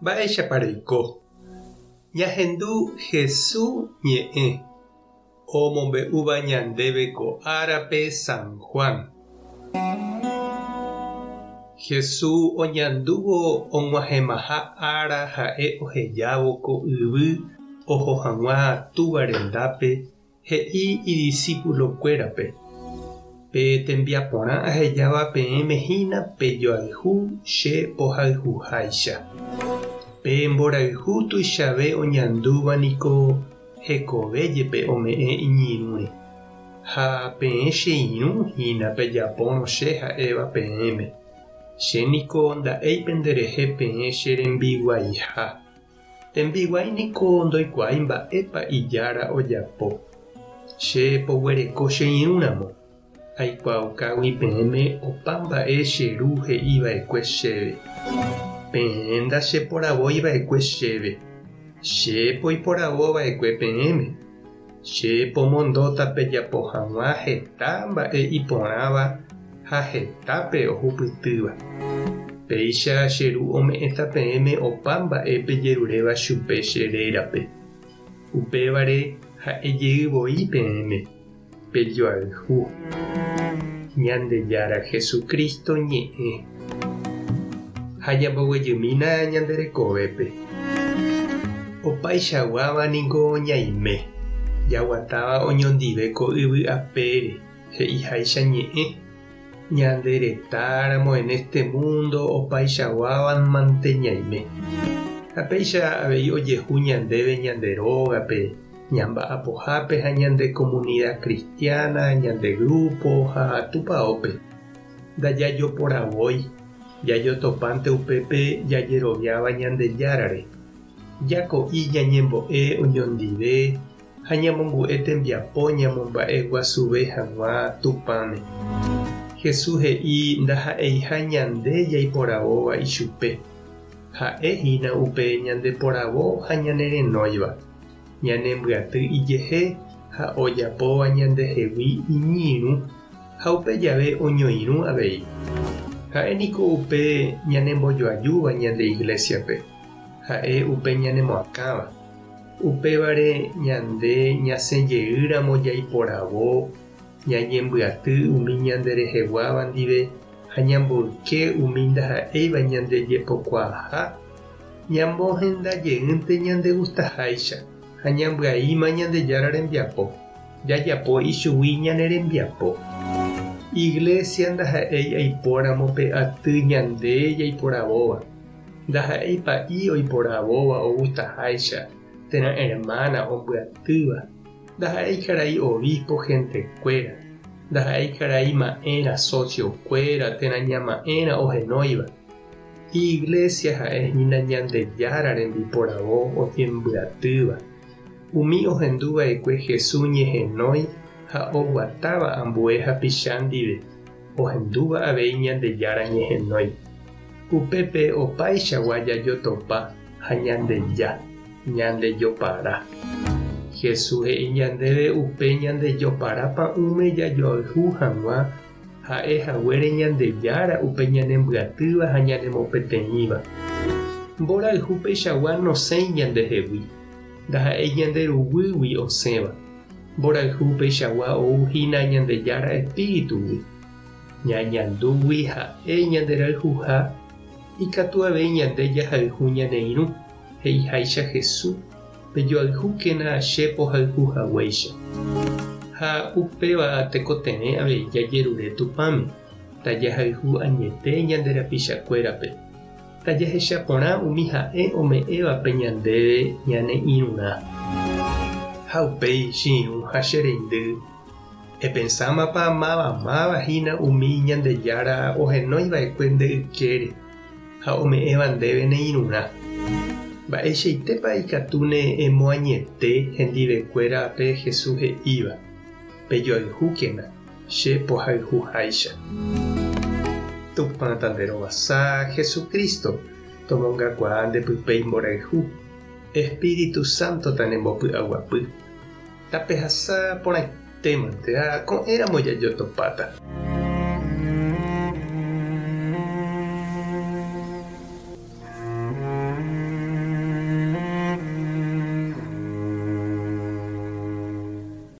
Mba'éichapa reiko? Ñahendu Hesu ñe'ẽ omombe'úva ñandéve ko árape San Juan. Hesu oñandúvo og̃uahẽmaha ára ha'e ohejávo ko yvy oho hag̃ua Túva rendápe He'i idisípulokuérape, Pe tembiaporã ahejáva peẽme hína pejoayhu che pohayhuháicha. Pe mborayhu tuichave oñandúva niko hekove jepe ome'ẽ iñirũre. Ha peẽ che irũ hína pejapórõ che ha'éva peẽme. Che niko nda'éi penderehe peẽ che rembiguaiha. Tembiguái niko ndoikuaái mba'épa ijára ojapo. Che poguereko che irũ ramo, aikuaaukágui peẽme opa mba'e che Ru he'i va'ekue chéve. Peẽ ndacheporavói va'ekue chéve, che poiporavo va'ekue peẽme. Che pomondóta pejapo hag̃ua heta mba'e iporãva ha hetápe ohupytýva. Péicha che Ru ome'ẽta peẽme opa mba'e pejeruréva chupe che rérape. Upévare ha'e jey voi peẽme, pejoayhu. Ñandejára Jesucristo ñe'ẽ. Ha ñamboguejymína ñande rekovépe. Opaichaguáva ningo ñaime, jaguatáva oñondive ko yvy apére, he'iháicha ñe'ẽ, ñande retáramo en este mundo opaichaguáva mante ñaime. Ha péicha avei ojehu ñandéve ñande rógape, ñamba'apohápe ha ñande comunidad cristiana, ñande grupo ha tupaópe. Ndajajoporavói, jajotopánte upépe jajeroviáva Ñandejárare. Jako'i ñañembo'e oñondive ha ñamongu'e tembiapo ñamomba'eguasuve hag̃ua Tupãme. Jesús he'i ndaha'eiha ñande jaiporavóva ichupe, ha'e hína upe ñandeporavo ha ñanerenóiva, ñanembyaty ijehe ha ojapóva ñandehegui iñirũ Ha upe jave oñoirũ avei. Ha'e niko upe ñanembojoajúva ñande iglésiape, ha'e upe ñanemoakãva. Upévare ñande ñasẽ jeýramo jaiporavo, ñañembyaty umi ñande reheguáva ndive ha ñamboyke umi ndaha'éiva ñande jepokuaaha, ñambohenda jeýnte ñandegustaháicha ha ñambyaíma Ñandejára rembiapo. Jajapo ichugui ñane rembiapo. Iglesia ndaha'éi aipóramo pe aty ñande jaiporavóva, ndaha'éi pa'i oiporavóva ogustaháicha térã hermana ombyatýva, ndaha'éi karai obispo hentekuéra, ndaha'éi karai ma'ẽra socio-kuéra térã ñama'ẽra ohenóiva. Iglesia ha'e hína Ñandejára rembiporavo oñembyatýva. Umi ohendu va'ekue Jesús ñehenói ha oguatáva ambue hapicha ndive, ohendúva avei Ñandejára ñehenói. Upépe opaichagua jajotopa ha ñandeja, ñandejopara. Jesús he'i ñandéve upe ñandejopara pa'ũme jajoayhu hag̃ua ha'e haguére Ñandejára upe ñanembyatýva ha ñanemopeteĩva. Mborayhu peichagua nosẽi ñandehegui, ndaha'éi ñande ruguýgui osẽva. Mborayhu peichagua ou hína Ñandejára espíritugui. Ñañandúgui ha'e ñanderayhuha, ikatu avei ñande jahayhu ñane irũ, he'iháicha Jesús. Pejoayhúkena che pohayhu haguéicha. Ha upéva tekotevẽ avei jajerure Tupãme, tajahayhu añete ñande rapichakuérape, tajahecha porã umi ha'e ome'ẽvape ñandéve ñane irũrã. Ha upéi che irũ ha che reindy, epensámapa máva máva hína umi Ñandejára ohenói va'ekue nde ykére? ha ome'ẽva ndéve ne irũrã. Mba'eichaitépa ikatúne emoañete hendivekuéra pe Jesús he'íva, Pejoayhúkena, che pohayhuháicha. Tupã tanderovasa, Jesucristo, tomongakuaa nde pype imborayhu, Espíritu Santo tanembopy'aguapy. Tapehasa porãitémante ha ko'ẽramo jajotopáta.